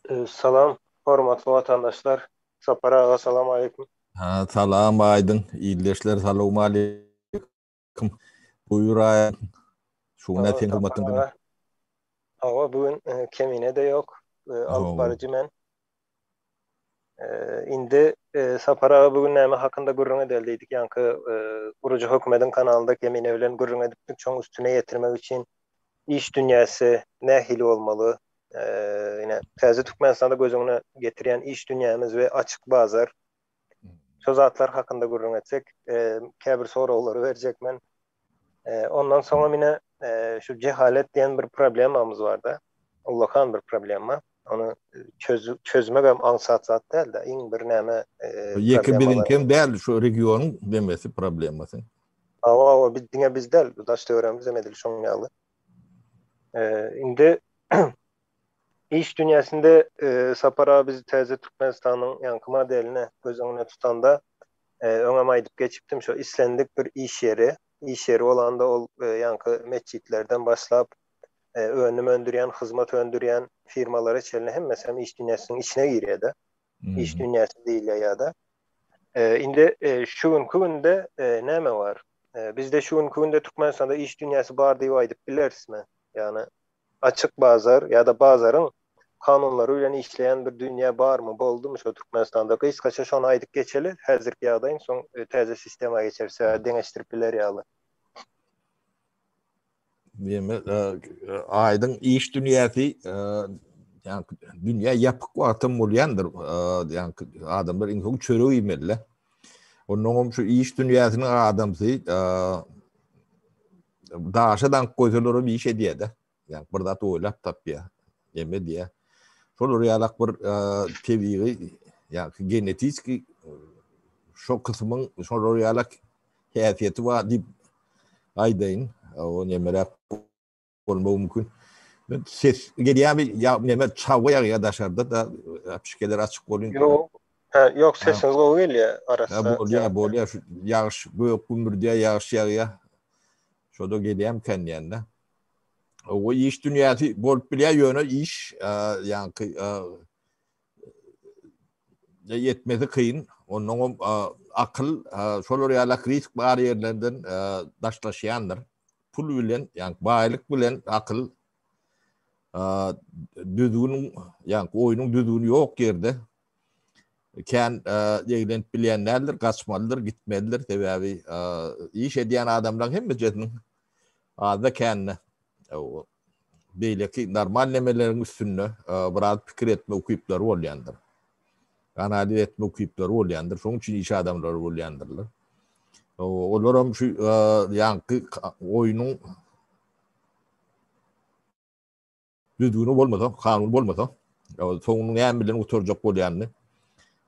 Salam hormatly watandaşlar. Sapar aga salam aleýkum. Ha salam Aýdyň ildeşler salowmaleýkum. Buýur Aýdyň. Şu gün seň hyzmatyňda. Hawa bu gün e, kemine de ýok. E, alyp baryjy men. E, indi Sapar aga bu gün näme hakynda gürrüň edeli diýdik. Ýaňky gurujy hökümediň kanalynda kemine bilen gürrüň edipdik. Şoň üstüne ýetirmek üçin iş dünýäsi nähili bolmaly? Ine, täze Türkmenistanda göz öňüne getirýän iş dünýämiz we açyk bazar. Şo zatlar hakynda gürrüň etsek, käbir soraglary berjek men. Ondan soňam ine, şu jehalet diýen bir problemamyz bar-da. Ullakan bir problema. Ony çözmegem aňsat zat däl-de, iň bir näme Ýeke biziňkem däl, şu regionyň demesi problemasy. Hawa, hawa, biz diňe biz däl, daş-töweregimiz hem edil şonuň ýaly. Indi iş dünýäsinde Sapar aga biz täze Türkmenistanyň ýaňky modelini göz öňüne tutanda, öňem aýdyp geçipdim, şo islendik bir iş ýeri, iş ýeri bolanda ol ýaňky metjitlerden başlap, önüm öndürýän, hyzmat öndürýän firmalara çenli hemmesi hem iş dünýäsiniň içine girýär-de. Iş dünýäsi diýilýär ýa-da. Indi şu günki günde näme bar? Bizde şu günki günde Türkmenistanda iş dünýäsi bar diýip aýdyp bilerismi? Ýagny açyk bazar ýa-da bazaryň kanunlary bilen işleýän bir dünýä barmy, boldumy şo Türkmenistanda? Gysgaça şony aýdyp geçeli, häzirki ýagdaýyň, soň täze sistema geçeris, deňeşdirip biler ýaly. Diýmek, aýdyň iş dünýäsi, ýa-ni dünýä ýapyk wagtam bolýandyr. Ýa-ni adamlar iň soň çörek iýmeli. Ondan hem şu iş dünýäsiniň adamsy daşa daňyp goýsalar hem iş edýär-de. Ýa bir zat oýlap tapýar. Eme diýýär. Şolar ýalak bir tebigy, ýa genetiki şo kysmyň şolar ýalak häsiýeti bar diýip aýdaýyn. O nemeräk bolmagy mümkin. Men ses gelýärmi ýa neme çawga ýagýar daşarda da pişkeler açyk bolýan. Ýok. Hä, ýok sesiňiz gowy gelýär arassa. Bolýar, bolýar. Şu ýagyş gök gümmürdýär, ýagyş ýagýar. Şo-da gelýärmikä diýende. O iş dünýäsi bolup bilýär, ýöne iş ýaňky ýetmesi kyn. Ondan hem akyl şolar ýaly risk bar ýerlerden daşlaşýandyr. Pul bilen, ýa baýlyk bilen akyl düzgün, ýa oýnuň düzgüni ýok ýerde kän eglenip bilýän däldir, gaçmalydyr, gitmelidir. Sebäbi iş edýän adamlaryň hemmejesiniň azda-kände beýleki normal nemeleriň üstünde biraz pikir etme ukyplary bolýandyr. Analiz etme ukyplary bolýandyr. Şonuň üçin iş adamlary bolýandyrlar. Olaram şu ýaňky oýnuň Düzgüni bolmasa, kanuny bolmasa, soňunyň näme bilen gutarjak bolýanyny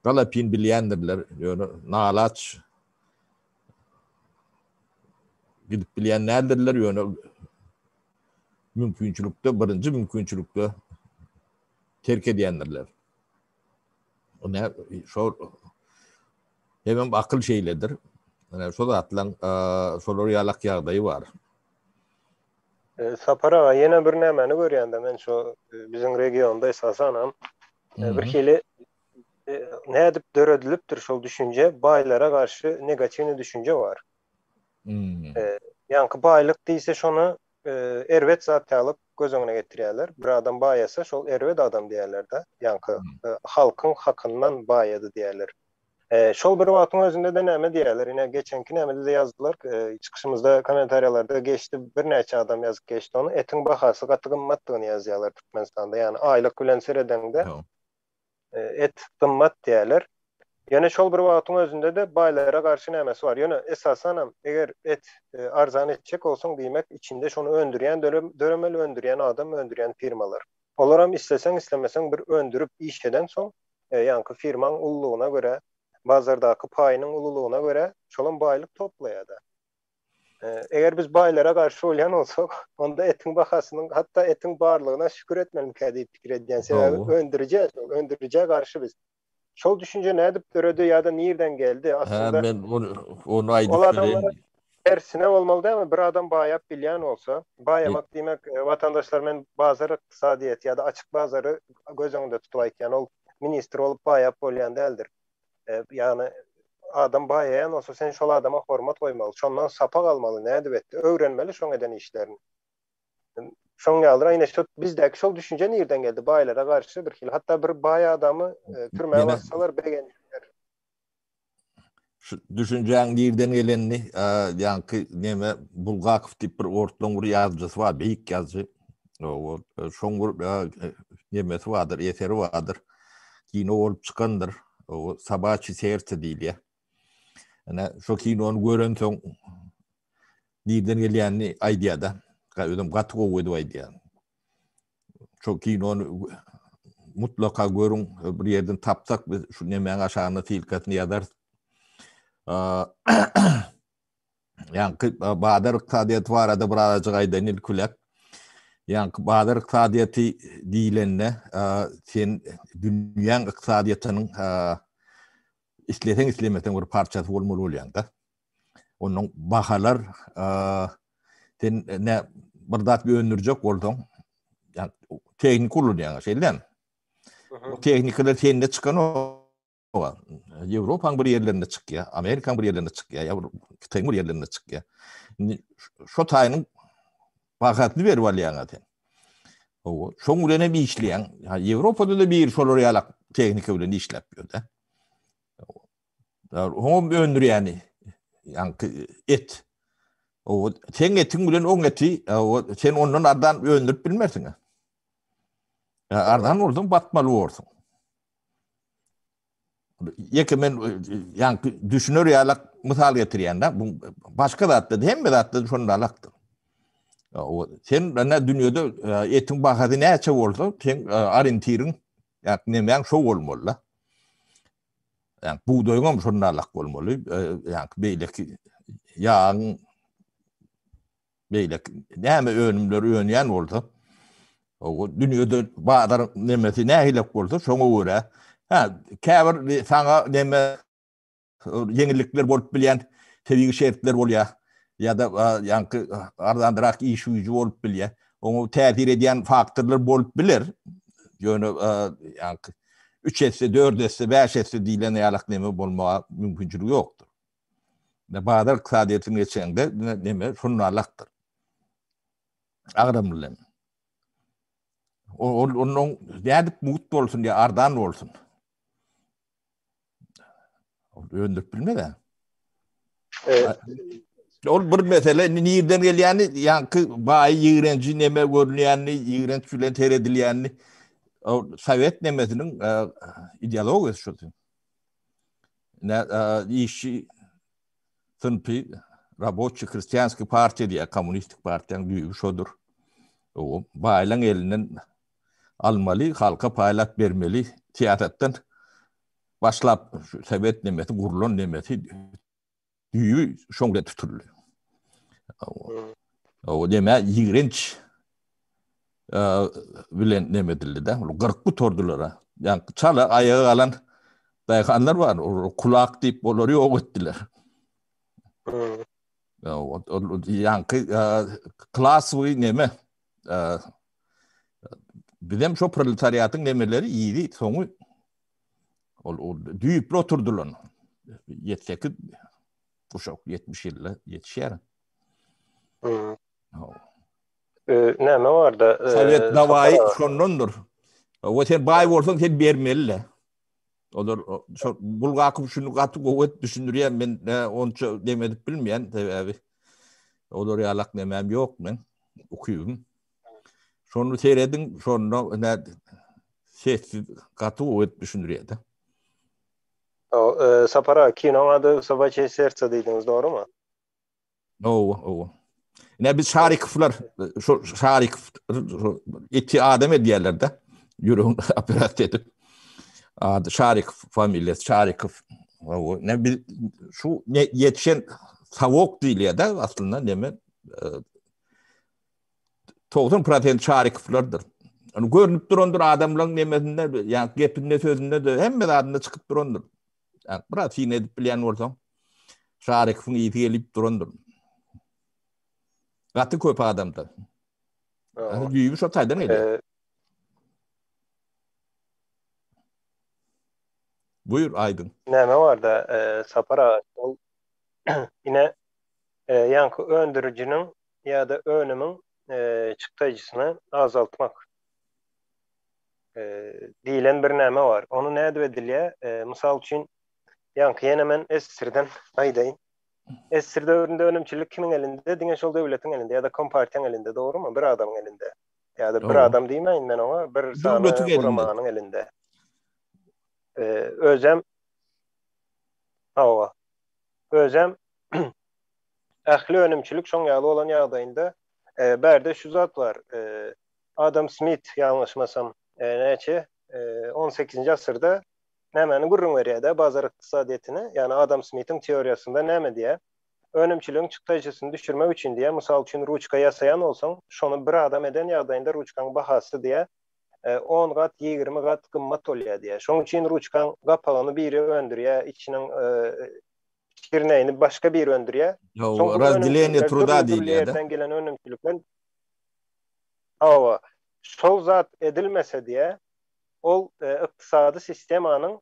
galapyn bilýändirler. Ýöne nalaç gidip bilýän däldirler, ýöne mümkinçilikde, birinji mümkinçilikde terk edýändirler. Ine, şo hemem akyl şeýledir. Ine, şo zatlaň şolar ýalak ýagdaýy bar. Sapar aga ýene bir nämäni görýände men şu biziň regionda esasanam bir hili nädip döredilipdir şol düşünje baýlara garşy negatiwny düşünje bar. Hmm. Ýaňky baýlyk diýse şony erbet zat ýaly göz öňüne getirýärler. Bir adam baýasa şol erbet adam diýýärler-de. Ýaňky halkyň hakyndan baýady diýýärler. Şol bir wagtyň özünde-de näme diýýärler, ine geçenki nämede-de ýazdylar, çykyşymyzda kommentariýalarda geçdi, birnäçe adam ýazyp geçdi ony, etiň bahasy gaty gymmatdygyny ýazýarlar Türkmenistanda, ýagny aýlyk bilen seredeňde et gymmat diýýärler. Ýöne şol bir wagtyň özünde-de baýlara garşy nämesi bar. Ýöne esasanam eger et arzan etjek bolsaň diýmek içinde şony öndürýän döremeli, öndürýän adam, öndürýän firmalar. Olaram isleseň-islemeseň bir öndürip iş edensoň, ýaňky firmaň ululygyna görä, bazardaky paýynyň ululygyna görä şolam baýlyk toplaýar-da. Eger biz baýlara garşy bolýan bolsak, onda etiň bahasynyň, hatda etiň barlygyna şükür etmelimikä diýip pikir edýän. Sebäbi öndürijä şol, öndürijä garşy biz. Şol düşünje nädip döredi ýa-da nirden geldi? Aslynda men ony aýdyp bereýin. Tersine bolmaly dälmi? Bir adam baýap bilýän bolsa, baýamak diýmek, watandaşlar men bazar ykdysadyýeti ýa-da açyk bazary göz öňünde tutup aýtýan, ol ministr bolup baýap bolýan däldir. Ýagny adam baýaýan bolsa sen şol adama hormat goýmaly, şondan sapak almaly, nädip etdi, öwrenmeli şoň eden işlerini. Şoň ýalydyr, ine şo bizdäki şol düşünje nirden geldi baýlara garşy bir hili, hatda bir baý adamy türmä bassalar begenýärler. Şu düşünjäň nirden gelenini, ýaňky neme Bulgakow diýip bir ortlaň bir ýazyjysy bar, beýik ýazyjy. O şoň bir nemesi bardyr, eseri bardyr. Kino bolup çykandyr. O Sobaçi serce diýilýär. Ene şo kinony görensoň nirden gelýänini aýdýar-da. Özem gaty gowy edip aýdýar. Şo kinony mutlaka görüň, bir ýerden tapsak biz şu nemäň aşagyna silkasyny ýazarys. Ýaňky bazar ykdysadyýeti barada bir azajyk aýdaýyn ilki bilen. Ýaňky bazar ykdysadyýeti diýlende, sen dünýäň ykdysadyýetiniň isleseň islemeseň bir parçasy bolmaly bolýaň-da. Onuň bahalar sen ne bir zat öndürjek bolsaň, ýa tehnika ulanýaň, şeýle dälmi? Bu tehnikalar sende çykan o Ýewropanyň bir ýerlerinde çykýar, Amerikanyň bir ýerlerinde çykýar, ýa bir Hytaýyň bir ýerlerinde çykýar. Indi şo taýynyň bahasyny berip alýaň sen. Owa, şoň bilen hem işleýäň. Ýewropada-da biri şolar ýalak tehnika bilen işläp ýör-de. Oňam öndürýäni, ýaňky et. O seň etiň bilen oň eti, o sen ondan arzan öndürip bilmersiň. Ya arzan bolsaň batmaly borsuň. Ýeke men ýaňky düşüner ýalak mysal getirýän-de, bu başga zatda hemme zatda şonda alakdyr. O sen ene dünýede etiň bahasy näçe bolsa, sen orientiriň, ýa nemäň şo bolmaly-da. Ýa bugdaýyň hem şonda alak bolmaly. Ýa beýleki ýagyň beýleki näme önümler önýän bolsa, o dünýede bazar nemesi nähilek bolsa, şoňa görä, ha, käbir saňa neme ýeňillikler bolup bilýän tebigy şertler bolýar ýa-da ýaňky arzandyrak iş güýji bolup bilýär. Oňa täsir edýän faktorlar bolup biler. Ýöne ýaňky üç esse, dört esse, bäş esse diýlen ýalak neme bolmaga mümkinçiligi ýokdur. Ne bazar ykdysadyýetine geçeňde neme şunalakdyr. Agramly bilen. Ol onuň nädip mugt bolsun ýa arzan bolsun. Ol öndürip bilmez. Ol bir mesele, indi nirden gelýäni, ýaňky baýy ýigrenji neme görünýänini, ýigrenç bilen seredilýänini, o sowet nemesiniň e, ideologiýasy şu. Ne e, işçi synpy raboçi hristianskiý partiýa diýýär, kommunistik partiýanyň düýbi şodur. O baýlaň elinden almaly, halka paýlap bermeli syýasatdan başlap sowet nemesi gurlan nemesi düýbi şoň bilen tutuldy. O deme ýigrenç bilen neme edildi-de. Ol gyrk gutardylar. Ýa çala aýaga galan daýhanlar bar, kulak diýip olary ýok etdiler. Ýaňky klassowy neme bizem şo proletariatyň nemeleri ýygy soňy ol düýpli oturdylan 78 guşak 70 ýylda ýetişýär. Näme barda? Sowet dawaýy şondandyr. O sen baý bolsaň sen bermeli-le. Olar şo Bulgakow şuny gaty gowy edip düşündirýär. Men onça dem edip bilmeýän sebäbi olar ýalak nemem ýok men ukybym. Şony serediň, şonda ine sessiz gaty gowy edip düşündirýär-de. O, Sapar aga, kinoň ady Sobaçýe serce diýdiňiz, dogrumy? Owa, owa. Ine biz Şarikowlar, şu Şarikow eti adam edýärler-de, ýüregini operasiýa edip. Ady Şarikow familiýasy Şarikow. Owa, ne biz şu ne ýetişen sawok diýilýär-de aslynda neme 90% Şarikowlardyr. Ony görnüp durandyr adamlaryň nemesinde, ýa gepinde, sözünde de hemme zadynda çykyp durandyr. Ýa biraz syn edip bilýän bolsaň, Şarikowyň ýiti gelip durandyr. Gaty köp adamda. Düýbi şo taýdan gelýär. Buyur Aýdyn. Näme barda Sapar aga ol ine ýaňky öndürijiniň ýa-da önümiň çykdaýjysyny azaltmak diýlen bir näme bar. Ony nädip edilýär? Mysal üçin ýaňky ýene men SSR-den aýdaýyn. SSR döwründe önümçilik kimiň elinde? Diňe şol döwletiň elinde ýa-da kompartiýaň elinde, dogrumy? Bir adamyň elinde. Ýa-da bir adam diýmäýin men oňa, bir sany guramanyň elinde. Özem hawa. Özem ähli önümçilik şoň ýaly bolan ýagdaýynda bärde şu zat bar. Adam Smit ýalňyşmasam näçe on sekizinji asyrda nämäni gürrüň berýär-de bazar ykdysadyýetini, ýagny Adam Smitiň teoriýasynda näme diýýär? Önümçiligiň çykdaýjysyny düşürmek üçin diýýär, mysal üçin ruçka ýasaýan bolsaň, şony bir adam eden ýagdaýynda ruçkaň bahasy diýýär, on gat, 20 gat gymmat bolýar diýýär. Şonuň üçin ruçkaň gapagyny biri öndürýär, içiniň şirneýini başga biri öndürýär. Soň razdeleniýe truda diýilýär. Dürli ýerden gelen önümçilikler Hawa, şol zat edilmese diýýär, ol ykdysady sistemanyň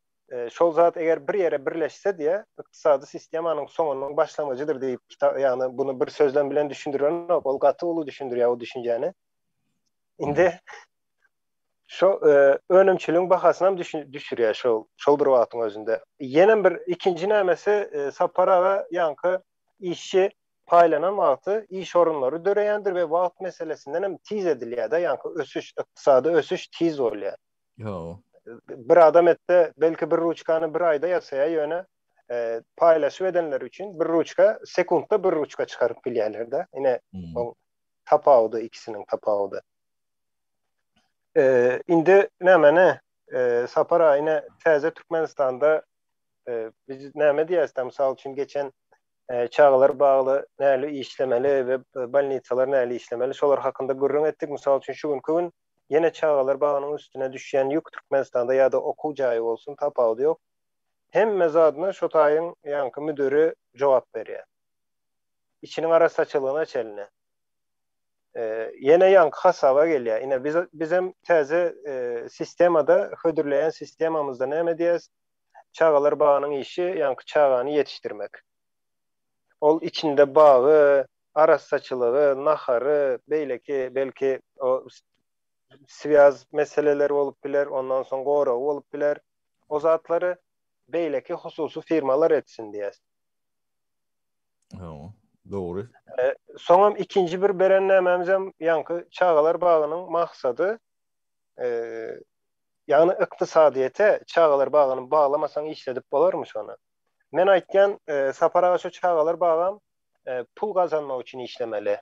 şol zat eger bir ýere birleşse diýýär, ykdysady sistemanyň soňunyň başlangyjydyr diýip, ýagny buny bir sözlem bilen düşündirenok, ol gaty uly düşündirýär o düşünjäni. Indi şo önümçiligiň bahasynam düşürýär şol şol bir wagtyň özünde. Ýenem bir ikinji nämesi Sapar aga ýaňky işçi paýlanan wagty iş orunlary döreýändir we wagt meselesinden hem tiz edilýär-de, ýaňky ösüş, ykdysady ösüş tiz bolýar. Ýo. Bir adam etse, belki bir ruçkany bir aýda ýasaýar, ýöne paýlaşyp edenleri üçin bir ruçka sekuntda bir ruçka çykaryp bilýärler-de. Ine, oň tapawudy, ikisiniň tapawudy. Indi nämeni, Sapar aga, ine täze Türkmenistanda biz näme diýýäs-de, mysal üçin geçen çagalar bagly näli işlemeli we bolnitsalar näli işlemeli şolar hakynda gürrüň etdik. Mysal üçin şu günki gün ýene çagalar bagynyň üstüne düşýän ýük Türkmenistanda ýa-da okuw jaýy bolsun tapawudy ýok. Hemme zadyna şo taýyň ýaňky müdiri jogap berýär. Içiniň arassaçylygyna çenli. Ýene ýaňky hasaba gelýär. Ine biz bizem täze sistemada hödürleýän sistemamyzda näme diýýäs? Çagalar bagynyň işi ýaňky çagany ýetişdirmek. Ol içinde bagy, arassaçylygy, nahary, beýleki belki o swýaz meseleleri bolup biler, ondan soň goragy bolup biler. O zatlary beýleki hususy firmalar etsin diýýäs. Hawa, dogry. Soňam ikinji bir beren nämämizem ýaňky çagalar bagynyň maksady Ýagny ykdysadyýete çagalar bagyny baglamasaň işledip bolarmy şony? Men aýtýan Sapar aga şo çagalar bagam pul gazanmak üçin işlemeli.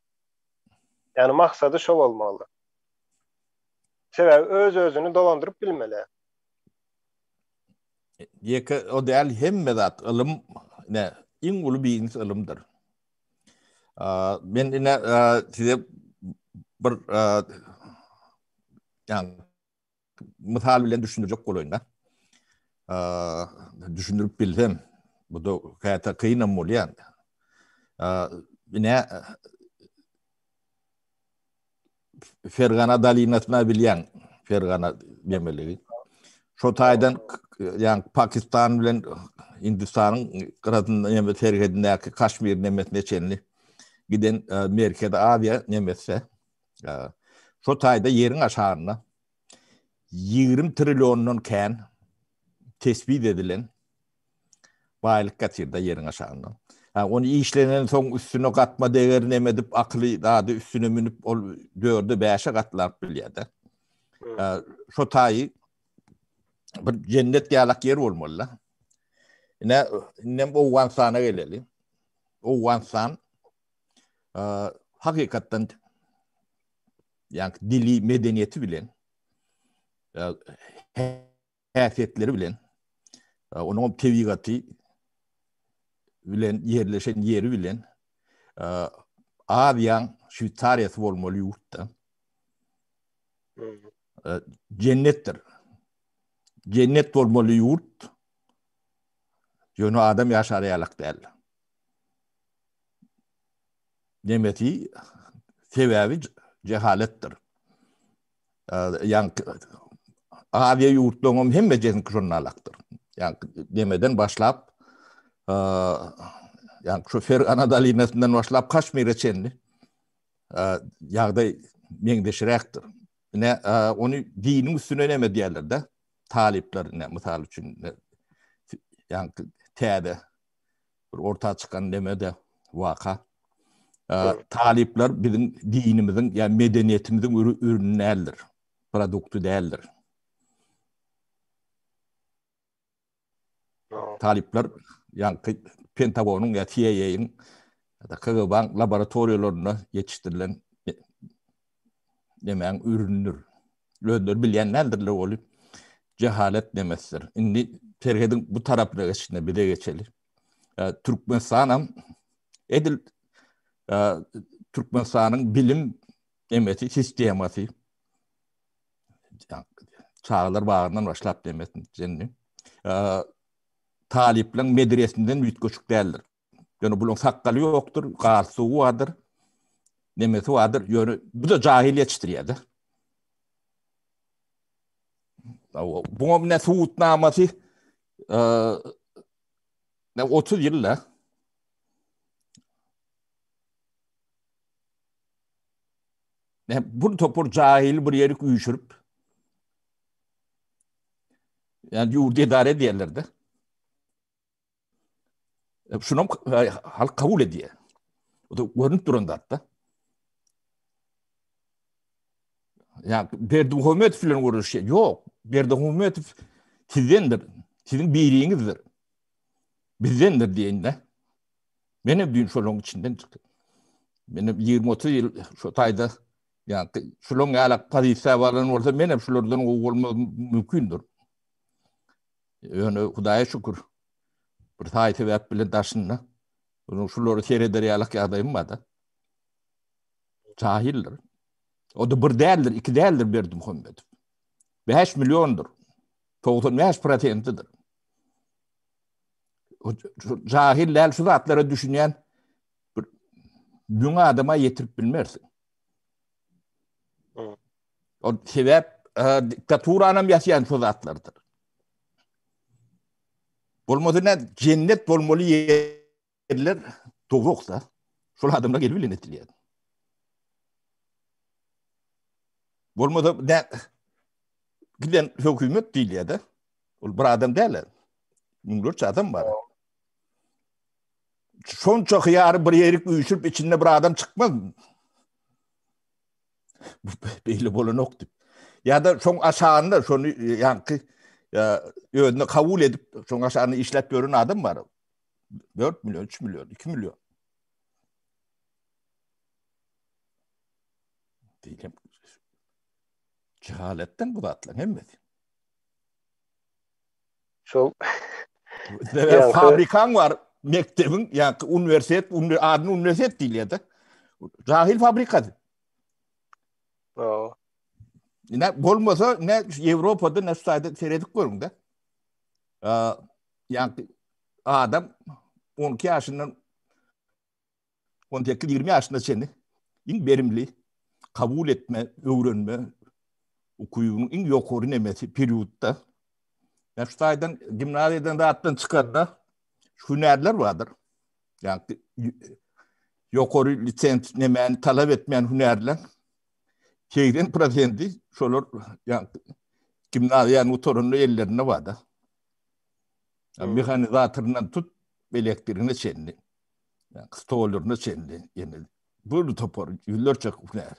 Ýagny maksady şo bolmaly. Sebäbi öz-özüni dolandyryp bilmeli. Ýeke o däl hemme zat ylym ne iň uly biznes ylymdyr. Men ine size bir ýa mysal bilen düşündirjek bolaýyn da. Düşündirip bilsem, bu da käte kynam bolýar. Ine Fergana dolinasyna bilýän, Fergana demeligi. Şo taýdan ýa Pakistan bilen Hindistanyň gyrasynda ýa serhedindäki Kaşmir nemesine çenli giden Merkezi Aziýa nemesi. Şo taýda ýeriň aşagynda 20 trilliondan kän tespit edilen baýlyk ýatyrda ýeriň aşagynda. Ha, ony işlenen soň üstüne gatma deger neme edip akyly zady üstüne münüp ol dörde bäşe gatlap bilýär-de. Şo taýy bir jennet ýalak ýer bolmaly-da. Ine, indem Owganystana geleli. Owganystan hakykatdan ýa dili, medeniýeti bilen häsiýetleri bilen onuň tebigaty bilen ýerleşen ýeri bilen Aziýaň Şweýsariýasy bolmaly ýurtda. Jennetdir. Jennet bolmaly ýurt. Ýöne adam ýaşar ýalak däl. Nemesi? Sebäbi jehaletdir. Ýaňky Aziýa ýurtlarynyň hemmejesiňki şondan alakdyr. Ýaňky demeden başlap, ýaňky şu Fergana dolinasyndan başlap Kaşmire çenli ýagdaý meňzeşräkdir. Ine, ony diniň üstüne näme diýerler-de? Talyplar, ine, mysal üçin, ýaňky täze bir orta çykan neme-de waka. Talyplar biziň dinimiziň ýa medeniýetimiziň ürüni däldir, produkty däldir. Talyplar ýaňky Pentagonyň ýa CIA-iň ýa-da KGB-iň laboratoriýalarynda ýetişdirilen nemäň ürünidir. Özleri bilýän däldirler ol jehalet nemesidir. Indi serhediň bu tarapyna geçende bize geçeli. Türkmenistanam edil Türkmenistanyň bilim nemesi sistemasy çagalar bagyndan başlap demesin indi. Talyplaryň medresinden üýtgeşik däldir. Ýöne bularyň sakgaly ýokdur, galstugy bardyr, nemesi bardyr. Ýöne bu-da jahil ýetişdirýär-de. Buňa ne subutnamasy ne 30 ýyl-da. Ne bu topar jahili bir ýere üýşürip ýani ýurdy edare edýärler-de. Şunam halk kabul edýär. O da görünip duran zat-da. Ya Berdimuhamedow bilen görüşýär. Ýok, Berdimuhamedow sizdendir. Siziň biriňizdir. Bizdendir diýende. Men hem düýn şolaryň içinden çykdym. Men hem 20-30 ýyl şu taýda ýa şularyň ýalak pozisiýa baran bolsa men hem şulardan gowy bolmaz mümkindir. Ýöne Hudaýa şükür bir saý sebäp bilen daşynda. Onuň şulary sereder ýalak ýagdaýym bar-da. Jahildir. O da bir däldir, iki däldir Berdimuhamedow. 5 milliondyr. 95 prosentidir. Jahil däl şu zatlara düşünýän bir müň adama ýetirip bilmersiň. O sebäp e, diktaturanam ýasýan şu zatlardyr. Bolmasa ne cennet bolmaly ýerler dowzahda. Şol adamlar gelip bilen etilýär. Bolmasa ne giden hökümet diýilýär-de. Ol bir adam däl. Müňlerçe adam bar. Şonça hyýary bir ýerik üýşürip içinde bir adam çykmaz. Beýle bolanok diýip. Ýa-da şoň aşagynda şony ýaňky özüne kabul edip, şoň aşagynda işläp ýören adam bar. 4 million, 3 million, 2 million. Diýlem. Cehaletden bu zatlaryň hemmesi. Şol fabrikaň bar, mekdebiň, ýa-da uniwersitet, adyny uniwersitet diýilýär-de. Jahil fabrikasy. Ýa. Ne bolmasa, ne Ýewropada, ne şu taýda seredip görüň-de. Ýa adam 12 ýaşyndan 18-20 ýaşyna çenli iň berimli kabul etme, öwrenme ukybynyň iň ýokary nemesi periodda. Ýa şu taýdan gimnaziýadan zatdan çykanda şu hünärler bardyr. Ýa ýokary lisens nemäni talap etmeýän hünärler 80 prosenti şolar ýa gimnaziýany gutaranda ellerinde barda. Mehanizatoryndan tut elektrigine çenli. Stollerine çenli ýene bir topar ýüzlerçe hünär.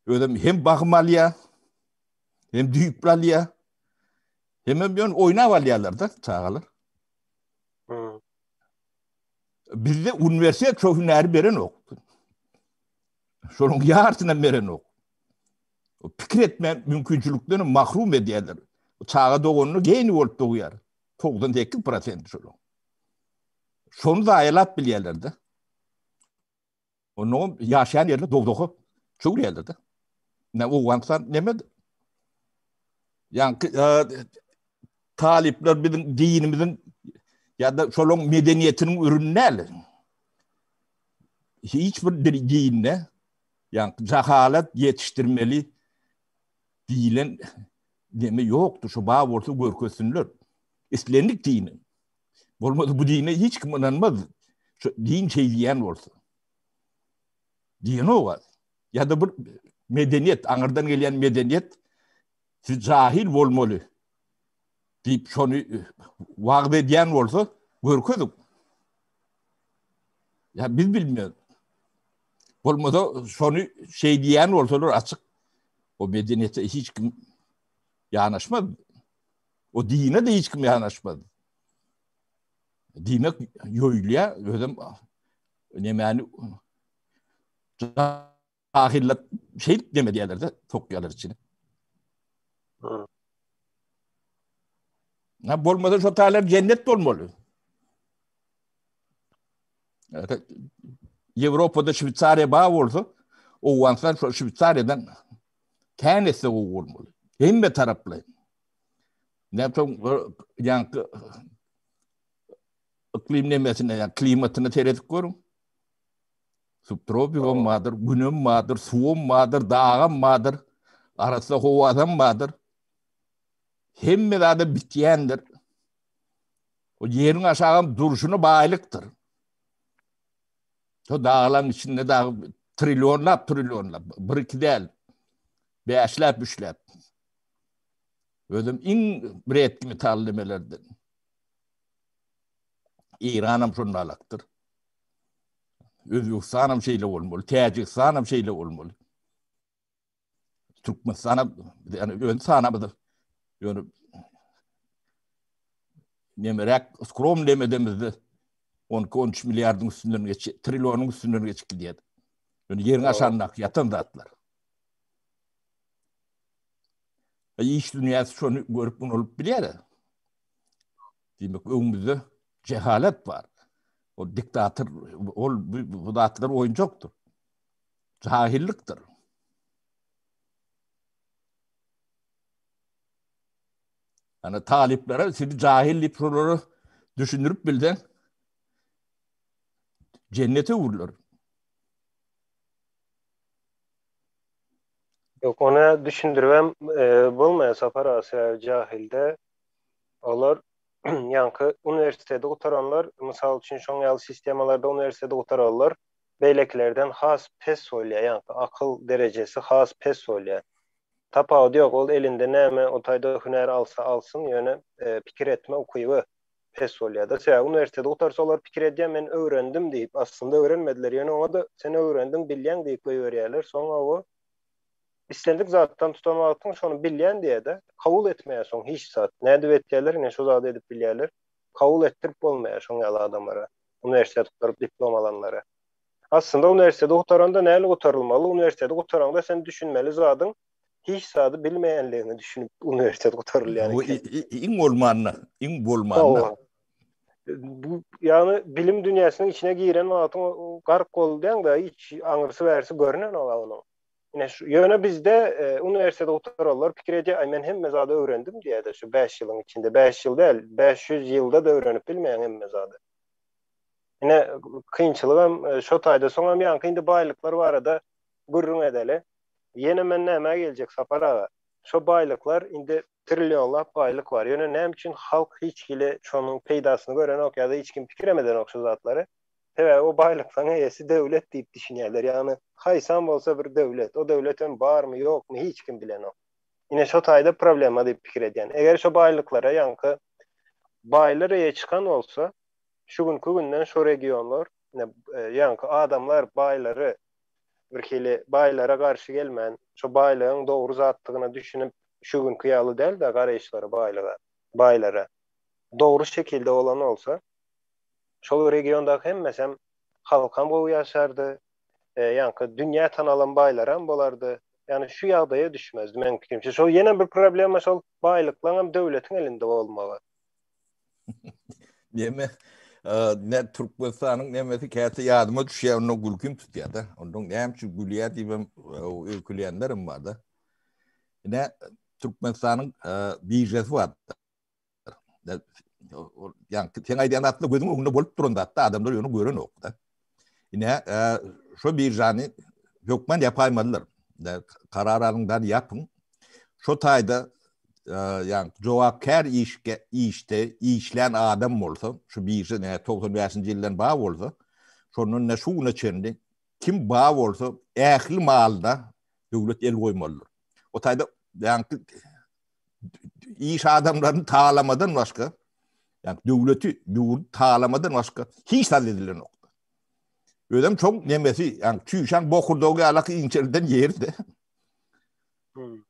Özem hem bahym alýar, hem düýpli alýar, hem hem ýöne oýnap alýarlar-da çagalar. Hmm. Bizde uniwersitet şo hünäri berenok. Şonuň ýarsyny berenok. Pikir etme mümkinçilikden mahrum edýärler. Çaga doganda geniý bolup dogýar. 98% şonuň. Şony zaýalap bilýärler-de. Onuň ýaşaýan ýerleri dowzaha çöwürýärler-de. Ne Owganystan neme? Ýaňky e, talyplar biziň dinimiziň ýa-da şolaryň medeniýetiniň ürüni däl. Hiç bir dinde. Ýa jahalat ýetişdirmeli diýlen neme ýokdur. Şu bar bolsa görkezsinler. Islendik diniň. Bolmasa bu dine hiç kim ynanmaz. Şu din şey diýen bolsa. Diýenok. Ýa-da bir medeniýet, aňyrdan gelýän medeniýet siz jahil bolmaly diýip şony wagyz edýän bolsa görkeziň. Ýa biz bilmeýäris. Bolmasa şony şey diýen bolsalar açyk o medeniýete hiç kim ýanaşmaz. O dine de hiç kim ýanaşmaz. Diýmek ýoýulýar, özem nemäni jahillik şeýdip neme diýerler-de, sokýarlar içine. Na bolmasa şo taýlar jennet bolmaly. Ýewropada Şweýsariýa bar bolsa, Owganystan şo Şweýsariýadan kän esse gowy bolmaly. Hemme taraplaýyn. Näme ýaňky yklym nemesine, ýa klimatyna seredip görüň. Subtropigam bardyr, günem bardyr, suwam bardyr, dagam bardyr, arassa howasam bardyr. Hemme zada bitýändir. O ýeriň aşagam durşuna baýlykdyr. Şo daglaryň içinde dag trillionlap trillionlap, bir iki däl, bäşläp üçläp. Özem iň redki metal demelerden. Eýranam şonda alakdyr. Özbegistanam şeýle bolmaly, Täjigistanam şeýle bolmaly. Türkmenistanam ýani ön sanamyz ýöne nemeräk skrom demedemizde 12-13 milliardyň üstünden geç, trillionyň üstünden geçip gidýär. Ýöne ýeriň aşagyndaky ýatan zatlar. Iş dünýäsi şony görüp unalyp bilýär. Diýmek öňümizde jehalet bar. O diktator ol bu zatlar oýunjakdyr. Jahillikdir. Ana talyplara sizi jahil diýip şolara düşündirip bilseň jennete öwrüler. Ýok, ony düşündiribem e, bolmaýar Sapar aga, sebäbi jahilde olar ýaňky uniwersiteti gutaranlar, mysal üçin şoň ýaly sistemalarda uniwersiteti gutaranlar beýlekilerden has pes bolýar, ýaňky akyl derejesi has pes bolýar. Tapawudy ýok, ol elinde näme o taýda hünär alsa alsyn, ýöne e, pikir etme ukyby pes bolýar-da. Sebäbi uniwersiteti gutarsa olar pikir edýär, men öwrendim diýip, aslynda öwrenmediler, ýöne oňa-da sen öwrendiň, bilýäň diýip goýberýärler. Soň o islendik zatdan tutan wagtyň şony bilýän diýýär-de, kabul etmeýär soň hiç zat. Nädip etýärler, ine şo zady edip bilýärler. Kabul etdirip bolmaýar şoň ýaly adamlara, uniwersitet gutaryp diplom alanlara. Aslynda uniwersiteti gutaranda näli gutarylmaly? Uniwersiteti gutaraňda sen düşünmeli zadyň hiç zady bilmeýänligiňi düşünip uniwersitet gutarylýan eken. Iň bolmanda, iň bolmanda. Bu ýagny bilim dünýäsiniň içine giren wagtyň gark bolýaň-da, hiç aňyrsy bärsi görnenok onuň. Ine şu ýöne bizde e, uniwersiteti gutaranlar pikir edýär, aý men hemme zady öwrendim diýýär-de şu 5 ýylyň içinde, 5 ýyl däl, 500 ýylda da öwrenip bilmeýäň hemme zady. Ine kynçylygam e, şo taýda, soňam ýaňky indi baýlyklar barada gürrüň edeli. Ýene men nämä geljek Sapar aga? Şo baýlyklar indi trillionlap baýlyk bar. Ýöne näme üçin halk hiç hili şonuň peýdasyny görenok ýa-da hiç kim pikirem edenok şu zatlary? Sebäbi o baýlyklaryň eýesi döwlet diýip düşünýärler. Ýagny haýsam bolsa bir döwlet. O döwletem barmy, ýokmy hiç kim bilenok. Ine şo taýda problema diýip pikir edýän. Eger şo baýlyklara ýaňky baýlar eýe çykan bolsa, şu günki günden şo regionlar, ine ýaňky adamlar baýlary bir hili baýlara garşy gelmän, şo baýlygyň dogry zatdygyna düşünip, şu günki ýaly däl-de garaýyşlary baýlyga, baýlara dogry şekilde bolan bolsa, şol regiondaky hemmesem halkam gowy ýaşardy, ýaňky dünýä tanalan baýlaram bolardy. Ýagny şu ýagdaýa düşmezdi meň pikirimçe. Şol ýene bir problema şol baýlyklaňam döwletiň elinde bolmagy. Neme ne Türkmenistanyň nemesi käte ýadyma düşýär, ondan gülkim tutýar-da. Ondan näme üçin gülýär diýibem öýkeleýänlerim bar-da. Ine Türkmenistanyň biržasy bar. Ýa sen aýdýan zatlar gözüň öňünde bolup duran zatda adamlar ýöne görenok-da. Ine şo biržany. Hökman ýapaýmalydyr. Karar alyň-da ýapyň. Şo taýda ýa jogapkär işge işde işlän adam bolsa, şu birža nä 95-nji ýyldan bar bolsa, şondan nä şu güne çenli kim bar bolsa, ähli malyna döwlet el goýmalydyr. O taýda ýa iş adamlaryny talamadan başga, ýa döwleti, ýurdy talamadan başga hiç zat edilenok. Özem çoň nemesi, ýa çüýşäň bokurdagy ýalak inçelden ýeri-de. Hmm.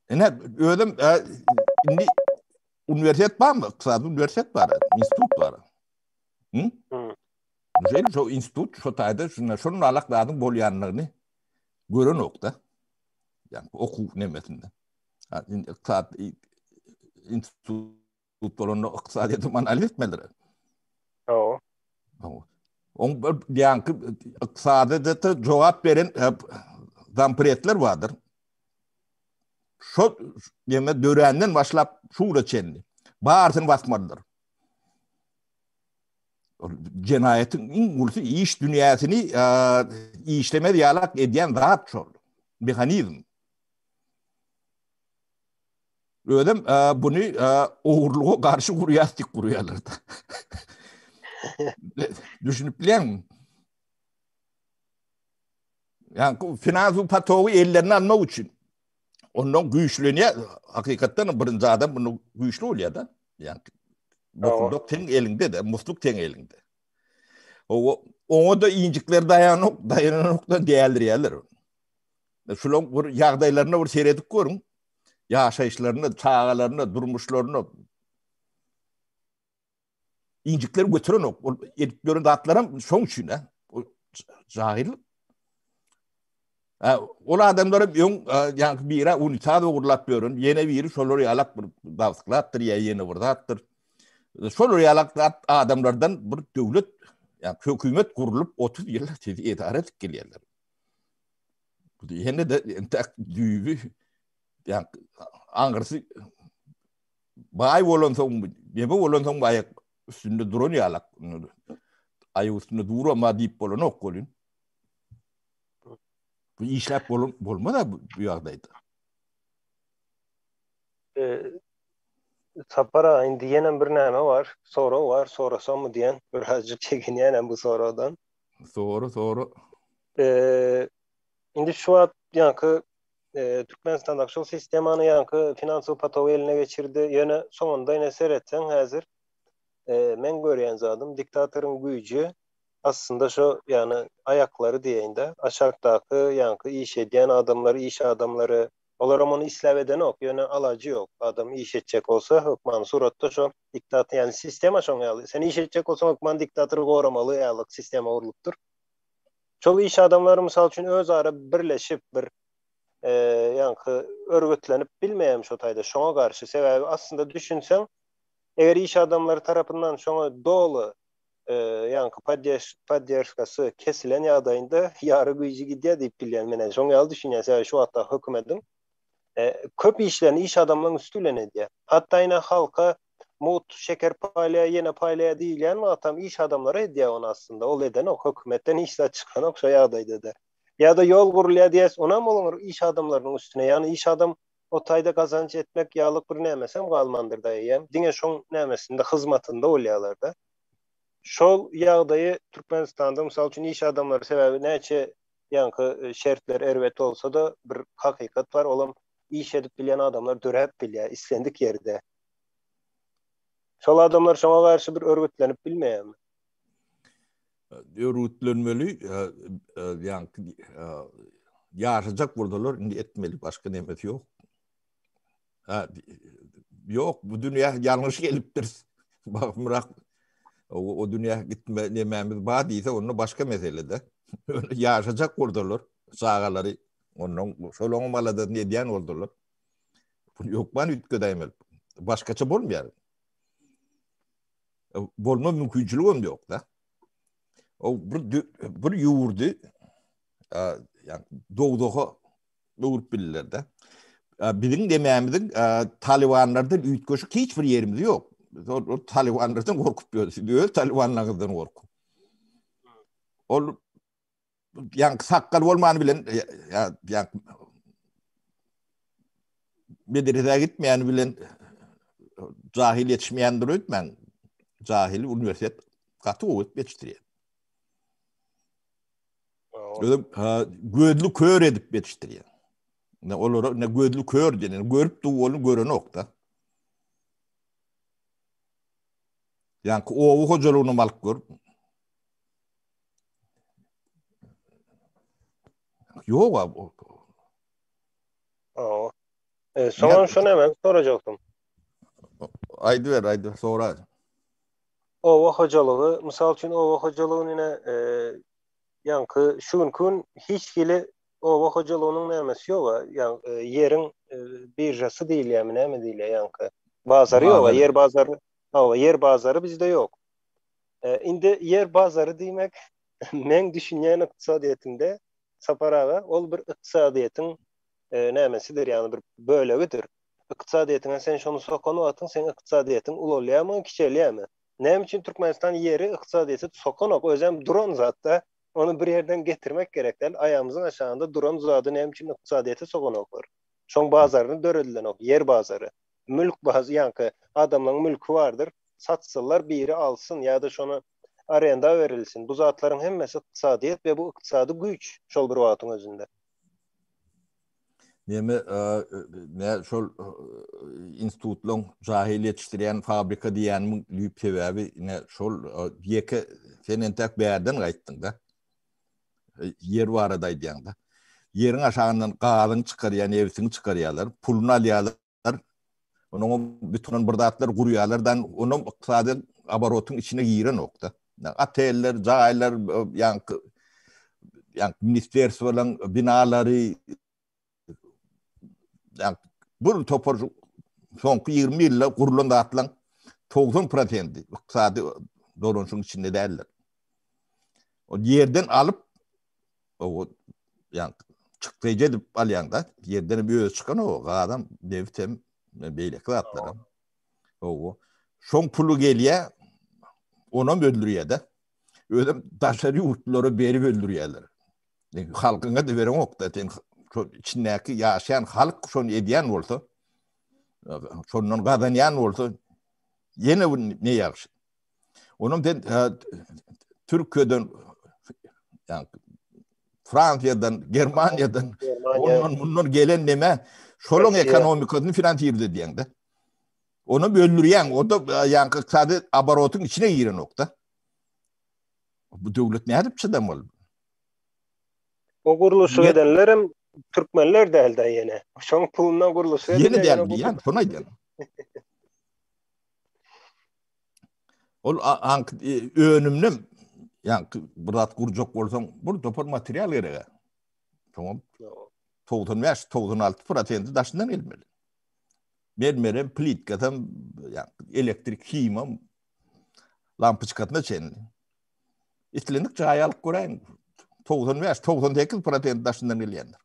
Ine özüm e, indi uniwersitet barmy? Ykdysady uniwersitet bar, institut bar. Hı? Hmm. Güzel şo institut şo taýda şunda şonun alak zadyň bolýanlygyny görenok-da. Yani okuw nemesinde. Ha, indi ykdysady institut bolanda ykdysadyýeti analiz etmelidir. Hawa. Oň bir ýaňky ykdysadyýete jogap beren e, zampretler bardyr. Şo ýeme döränden başlap şura çenli barysyny basmalydyr. Jenaýatyň iň ulusy iş dünýäsini e, işlemez ýalak edýän zat şol. Mehanizm. Özem e, buny e, ogurlyga garşy gurýas diýip gurýarlar. Düşünip bilýäňmi? Ýa finansiýa patogy ellerine almak üçin. Ondan güýçlenýär. Hakykatdan birinji adam bunu güýçli bolýar da. Ýa bokuldok teň elinde de, musluk teň elinde. O oňa da injikler daýanok, daýanok da däldirýärler. Şulaň bir ýagdaýlaryna bir seredip görüň. Ýaşaýyşlaryna, çagalaryna, durmuşlaryna injikleri göterenok. Ol edip ýören zatlaram şoň üçin, ha. Jahillik. Ha, ol adamlar hem öň ýaňky biri unitaz ogurlap ýören, ýene biri şolar ýalak bir dawsyklapdyr ýa ýene bir zatdyr. Şolar ýalak zat adamlardan bir döwlet, ýa hökümet gurlup 30 ýyl sizi edara edip gelýärler. Bu ýene de entek düýbi ýa aňyrsy baý bolansoň, neme bolansoň aýak üstünde duran ýalak. Aýak üstünde durama diýip bolanok welin. Bu işläp bolan bolmaz bu, bu ýagdaýda. E, Sapar aga indi ýenem bir näme bar, sorag bar, sorasammy diýen, birazjyk çekinýänem bu soragdan. Sora, sora. E, indi şu wagt ýaňky e, Türkmenistandaky şol sistemany ýaňky finansowy potogy eline geçirdi. Ýöne soňunda ine seretseň häzir e, men görýän zadym diktatoryň güýji aslynda şo ýany aýaklary diýeýin-de, aşakdaky ýaňky iş edýän adamlar, iş adamlary, olaram ony isläp edenok, ýöne alajy ýok. Adam iş etjek bolsa, hökmany suratda şo diktator, ýagny sistema şoň ýaly. Sen iş etjek bolsaň, hökman diktatory goramaly ýalyk sistema gurlupdyr. Şol iş adamlary mysal üçin özara birleşip bir ýaňky örgütlenip bilmeýärmi şo taýda şoňa garşy. Sebäbi aslynda düşünseň, eger iş adamlary tarapyndan şoňa doly ýaňky podderžkasy kesilen ýagdaýynda ýary güýji gidýär diýip bilýän men şoň ýaly düşünýän sebäbi şu wagtda hökümediň köp işlerini iş adamlaryň üsti bilen edýär. Hatda ine halka mugt şeker paýlaýar ýene paýlaýar diýilýän wagtam iş adamlary edýär ony aslynda ol edenok hökümetden hiç zat çykanok şo ýagdaýda-da. Ýa-da ýol gurulýar diýäs onam olaryň iş adamlarynyň üstüne ýagny iş adam o taýda gazanç etmek ýalyk bir nämesem galmandyr-da eýýäm diňe şoň nämesinde hyzmatynda bolýarlar-da. Şol ýagdaýy Türkmenistanda mysal üçin iş adamlary sebäbi näçe ýaňky şertler erbet bolsa-da bir hakykat bar olam iş edip bilýän adamlar döräp bilýär islendik ýerde. Şol adamlar şoňa garşy bir örgütlenip bilmeýärmi? Örgütlenmeli ýaňky ýaşajak bolsalar indi etmeli başga nemesi ýok. Ha, ýok, bu dünýä ýalňyş gelipdiris. Bagmyrak o, o dünýä gitme nemämiz bar diýse, onda başga mesele-de. Ýaşajak boldular çagalary, ondan şolaryň aladasyny edýän boldular. Bu hökman üýtgedäýmeli. Başgaça bolmaýar. Bolma mümkinçiligi hem ýok-da. O bir bir ýurdy ýa dowzaha öwrüp bildiler-de. Biziň demämiziň talybanlardan üýtgeşik hiç bir ýerimiz ýok. Ol talybanlardan gorkup ýörüs. Siz öz talybanlaryňyzdan gorkuň. Ol. Ýaňky sakgal bolmany bilen ýa medresä gitmeýän bilen jahil ýetişmeýändir öýtmäň. Jahil uniwersitet gaty gowy edip ýetişdirýär. Özüm gözli kör edip ýetişdirýär. Ne olara ne gözli kör diýen, görüp duwuny görenok-da. Ýaňky oba hojalygyny alyp gör. Ýok abi. Awa. E, soňam şony hemen sorajakdym. Aýdyber, aýdyber, sora. Oba hojalygy, mysal üçin oba hojalygyny ine e, ýaňky şu günki gün hiç hili oba hojalygynyň nämesi ýok, ýa e, ýeriň e, biržasy diýilýärmi, näme diýilýär ýaňky? Bazary ýok, ýer bazary, hawa, ýer bazary bizde ýok. E, indi ýer bazary diýmek meň düşünýän ykdysadyýetimde Sapar aga ol bir ykdysadyýetiň e, nämesidir, ýagny bir bölegidir. Ykdysadyýetiňe sen şony sokan wagtyň seň ykdysadyýetiň ulalýarmy, kiçelýärmi? Näme üçin Türkmenistan ýeri ykdysadyýete sokanok, özem duran zatda, ony bir ýerden getirmek gerek däl, aýagymyzyň aşagynda duran zady näme üçin ykdysadyýete sokanoklar? Şoň bazaryny döredilenok, ýer bazary. Mülk baz ýaňky adamlaň mülki bardyr, satsynlar biri alsyn ýa-da şony arenda berilsin. Bu zatlaryň hemmesi ykdysadyýet we bu ykdysady güýç şol bir wagtyň özünde. Neme ne şol institutlaryň jahil ýetişdirýän fabrika diýýänimiň düýp sebäbi ine şol ýeke sen entäk bärden gaýtdyň-da. Ýer barada aýdýaň-da. Ýeriň aşagyndan gazyňy çykarýar, nebitiňi çykarýarlar, puluny alýarlar. Onuň bütün bir zatlar gurýarlar dan onam ykdysady oborotyň içine girenok-da. Oteller, jaýlar, ýaňky ýaňky ministerstwolaryň binalary ýaňky bir topar soňky 20 ýylda gurlan zatlaryň 90 prosenti ykdysady dolanyşygyň içinde däldir. O ýerden alyp o ýa çykdaýjy edip alýaňda, ýerden hem özi çykan o gazam, nebit hem, beýleki zatlaram. Owo. Şoň puly gelýär, onam öldürýär-de. Özem daşary ýurtlara berip öldürýärler. Halkyňa da bereňok-da, sen şo içindäki ýaşaýan halk şony edýän bolsa, şondan gazanýan bolsa, ýene bir ne ýagşy. Onam sen Türkiýeden, ýa Fransiýadan, Germaniýadan, ondan mundan gelen neme, şolaň ekonomikasyny finansirde edýäň-de. Onu öldürýäň, o da ýaňky ykdysady oborotyň içine girenok-da. Bu döwlet nädip çydamaly? O gurluşyk edenlerem türkmenler däl-de ýene. Şoň pulundan gurluşyk edenler. Ýene däl diýýän, şony aýdýan. Ol aňk önümden ýaňky bir zat gurjak bolsaň, bir topar material gerek. Şoňa 95, 96 prosenti daşyndan gelmeli. Mermerem, plitkasam, elektrik himam, lampoçkasyna çenli. Islendik jaýy alyp göräýiň. 95, 98 prosent daşyndan gelýändir.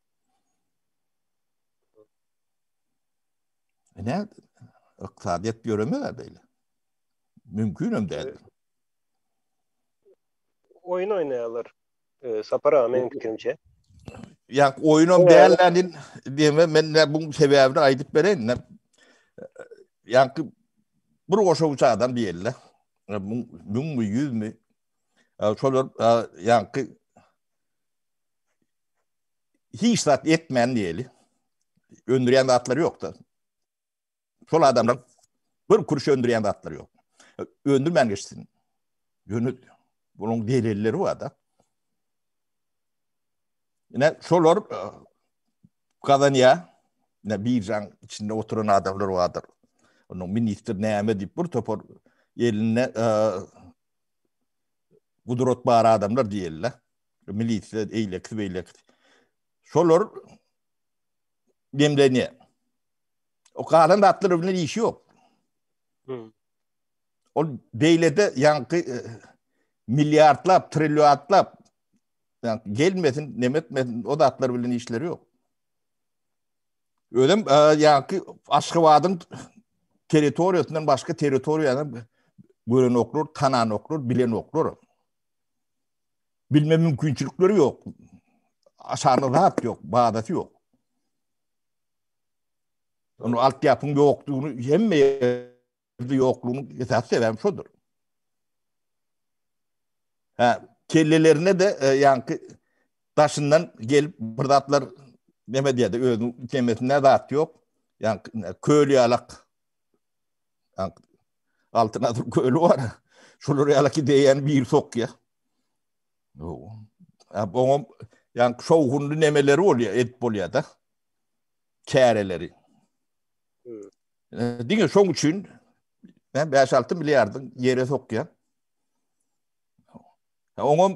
Ine, ykdysadyýet ýöremez beýle. Mümkin hem däl. Oýun oýnaýarlar. E, Sapar aga meniň pikirimçe. Ýa oýunam däl nädin diýme men ne bu sebäbini aýdyp bereýin. Ýa bir goşawuç adam diýeli. Müňmi, ýüzmi? Şolar ýaňky hiç zat etmän diýeli. Öndürýän zatlary ýok-da. Şol adamlar bir kuruş öndürýän zatlary ýok. Öndürmän geçsin. Ýöne bunuň delilleri bar-da. Ine şolar e, gazanýar. Ine biržaň içinde oturan adamlar bardyr. Onuň ministr näme diýip bir topar elinde e, gudrat bar adamlar diýeli. Milisiýa, eýlekisi, beýlekisi. Şolar demlenýär. O galan zatlar bilen işi ýok. Hmm. Ol beýlede ýaňky e, milliardlap, trilliardlap ýaňky gelmesin, nemetmesin, o zatlar bilen işleri ýok. Özem e, ýaňky Aşgabadyň territoriýasyndan başga territoriýany görenoklar, tananoklar, bilenoklar. Bilme mümkinçilikleri ýok. Aşaryna zat ýok, bazasy ýok. Onu altyapyň ýokdugyny hemme ýerde ýoklugynyň esasy sebäbi şodur. Ha, kellelerine de e, ýaňky daşyndan gelip bir zatlar neme diýdi, özüniň kemesinde zat ýok. Ýaňky köl ýalak. Ýaňky Altyn asyr köli bar. Şolar ýalak ideýany bir sokýar. Oňa ýaňky şowhunly nemeleri bolýar, edip bolýar da. Çäreleri. Hmm. Diňe şoň üçin ben 5-6 milliardyň ýere sokýar. Oňa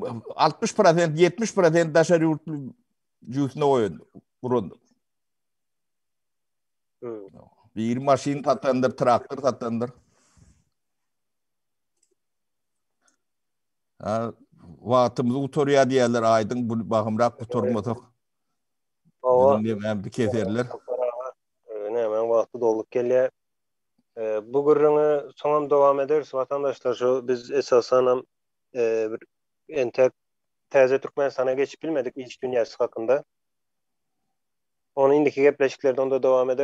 60%, 70% daşary ýurtly jüýsüne goýan, guran. Hmm. Bir maşyn satandyr, traktor satandyr. Ha, wagtymyz gutarýar diýerler, aýdyň bu bahymrak gutarmasak. Hawa. Bizim näme keserler. Näme wagty dolup gelýär. Bu gürrüňi soňam dowam ederis watandaşlar. Şu biz esasanam bir entek täze Türkmenistana geçip bilmedik iş dünýäsi hakynda. Ony indiki gepleşiklerde onda dowam eder.